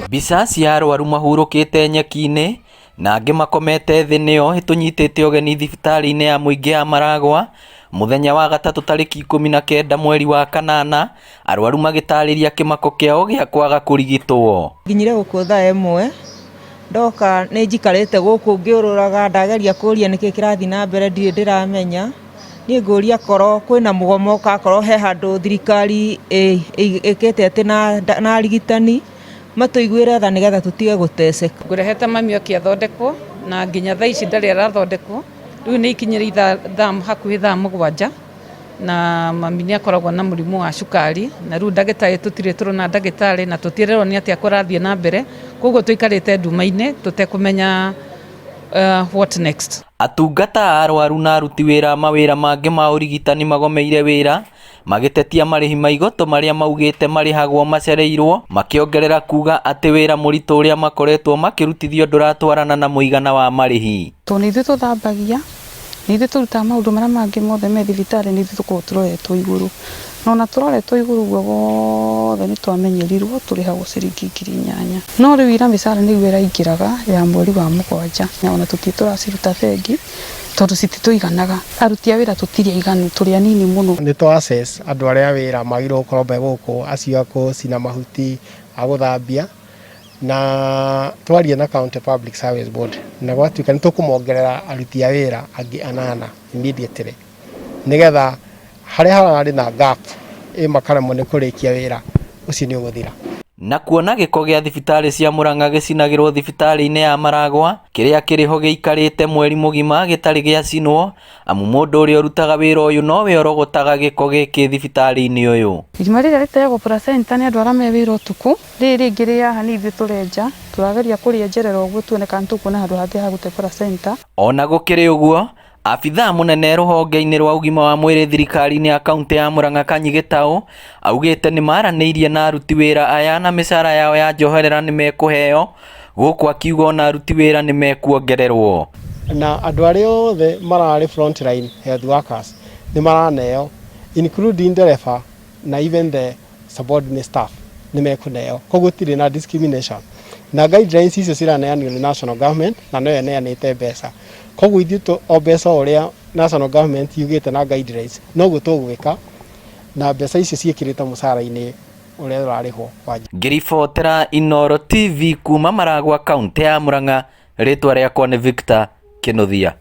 Mbica cia arwaru mahurũkĩte nyeki-inĩ na angĩ makomete thĩ nĩyo ĩtũnyitĩte ũgeni thibitarĩ-inĩ ya mũingĩ ya Maragwa mũthenya wa gatatũ tarĩki 19 mweri wa kanana, arwaru magĩtarĩria kĩmako kĩao gĩa kwaga kũrigitwo. Nginyire gũkũ thaa 1 ndoka nĩ njikarĩte gũkũ ngĩũrũraga, ndageria kũria nĩkĩ kĩrathiĩ na mbere ndirĩ ndĩramenya. Niĩ ngũria korwo kwĩna mũgomo kana korwo he handũ thirikari ĩkĩte atĩ na arigitani matũiguĩre tha nĩgetha tũtige gũteceka. Ngũrehete mami oke athondekwo na nginya thaa ici ndarĩ arathondekwo, rĩu nĩ ikinyĩrĩire ithaa hakuhĩ thaa 7 na mami nĩ akoragwo na mũrimũ wa cukari na rĩu ndagĩtarĩ tũtirĩ tũrona ndagĩtarĩ na tũtirerwo nĩ atĩa kũrathiĩ na mbere, koguo tũikarĩte nduma-inĩ tũtekũmenya what next. Atungata a arwaru na aruti wĩra a mawĩra mangĩ ma ũrigitani magomeire wĩra magĩtetia marĩhi ma igoto marĩa maugĩte marĩhagwo macereirwo, makĩongerera kuga atĩ wĩra mũritũ ũrĩa makoretwo makĩrutithio ndũratwarana na mũigana wa marĩhi. Tondũ nĩ ithuĩ tũthambagia, nĩ ithuĩ tũrutaga maũndũ marĩa mangĩ mothe me thibitarĩ, nĩ ithuĩ tũkoragwo tũroretwo igũrũ. Na ona tũroretwo igũrũ ũguo wothe nĩ twamenyerirwo tũrĩhagwo ciringi 8,000. No rĩu ira mĩcara nĩguo ĩraingĩraga ya mweri wa 7, ona tũtirĩ tũraciruta bengi tondũ cititũiganaga. Aruti a wĩra tũtirĩ aiganu, tũrĩ anini mũno. Nĩ twa assess andũ arĩa a wĩra magĩrĩirwo gũkorwo me gũkũ, acio a gũcina mahuti, a gũthambia, na twaria na County Public Service Board na gwatuĩka nĩ tũkũmongerera aruti a wĩra angĩ anana immediately, nĩgetha harĩa hararĩ na gap ĩ makaremwo nĩ kũrĩkia wĩra ũcio nĩ ũgũthira. Na kuona gĩko gĩa thibitarĩ cia Murang'a gĩcinagĩrwo thibitarĩ-inĩ ya Maragwa kĩrĩa kĩrĩ ho gĩikarĩte mweri mũgima gĩtarĩ gĩacinwo amu mũndũ ũrĩa ũrutaga wĩra ũyũ nowe ũrogotaga gĩko gĩkĩ thibitarĩ-inĩ ũyũ. Irima rĩrĩa rĩteagwo placenta nĩ andũ arĩa me wĩra ũtukũ, rĩrĩ rĩngĩ rĩ haha nĩ ithuĩ tũrenja, tũrageria kũrĩenjerera ũguo tuone kana nĩ tũkuona handũ hangĩ ha gũte placenta. Ona gũkĩrĩ ũguo, abithaa mũnene rũhonge-inĩ rwa ũgima wa mwĩrĩ thirikari-inĩ ya kaunti ya Murang'a Kanyi Gĩtaũ augĩte nĩ maranĩirie na aruti wĩra aya na mĩcara yao ya njoherera nĩ mekũheo, gũkũ akiuga ona aruti wĩra nĩ mekuongererwo. Na andũ arĩa othe mararĩ frontline health workers nĩ maraneo including ndereba na even the subordinate staff nĩ mekũneo, koguo gũtirĩ na discrimination. Na guidelines icio ciraneanio nĩ national government na noyo ĩneanĩte mbeca, koguo ithuĩ o mbeca o ũrĩa national government yugĩte na guidelines noguo tũgwĩka, na mbeca icio ciĩkĩrĩte mũcara-inĩ ũrĩa ũrarĩhwo. Ngĩribotera Inooro TV kuma Maragwa kaũntĩ ya Murang'a, rĩtwa rĩakwa nĩ Victor Kĩnuthia.